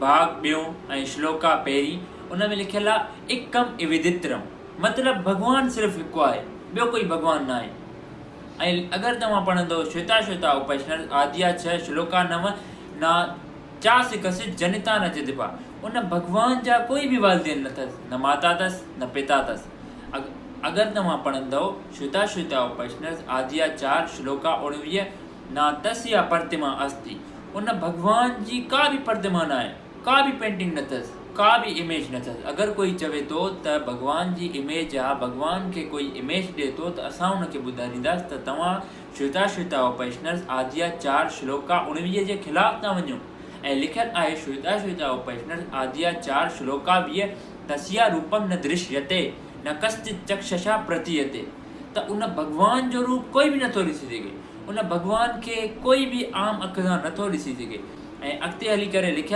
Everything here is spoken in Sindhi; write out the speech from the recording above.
ڀاڳ ٻيون ۽ شلوڪا پهرين، ان ۾ لکيل آ اڪم اويدترم مطلب ڀڳوان صرف هڪ آهي ٻيو ڪوئي ڀڳوان ناهي ۽ اگر توهان پڙهندو شويتا شويتا اپشنر آديا ڇهه شلوڪا نو نا چاس ڪس جنتا نه جدپا ان ڀڳوان جا ڪوئي به والدين نه اٿس نه ماتا اٿس نه پتا اٿس اگر توهان پڙهندو شويتا شويتا اپشنر آديا چار شلوڪا 19 نا تسيا پرتما استي ان ڀڳوان جي ڪا به پرتما ناهي، ڪا به پينٽنگ نه اٿس، ڪا به اميج نه اٿس. اگر ڪوئي چوي ٿو ته ڀڳوان جي اميج آ، ڀڳوان کي ڪوئي اميج ڏئي ٿو ته اسان ان کي ٻڌارينداس ته توهان شويتا شويتا اپشنرس آديا چار شلوڪا 19 جي خلاف ٿا وڃو ۽ لکيل آهي شويتا شويتا اپشنرس آديا چار شلوڪا 20 تسيا روپم نه درشيتي نه ڪسچت چڪششا پرتيتي ته ان ڀڳوان جو روپ ڪوئي به نٿو ڏسي سگهي. ان ڀڳوان کي ڪوئي به عام اک سان نٿو ڏسي سگهي ۽ اڳتي هلي ڪري لکيل.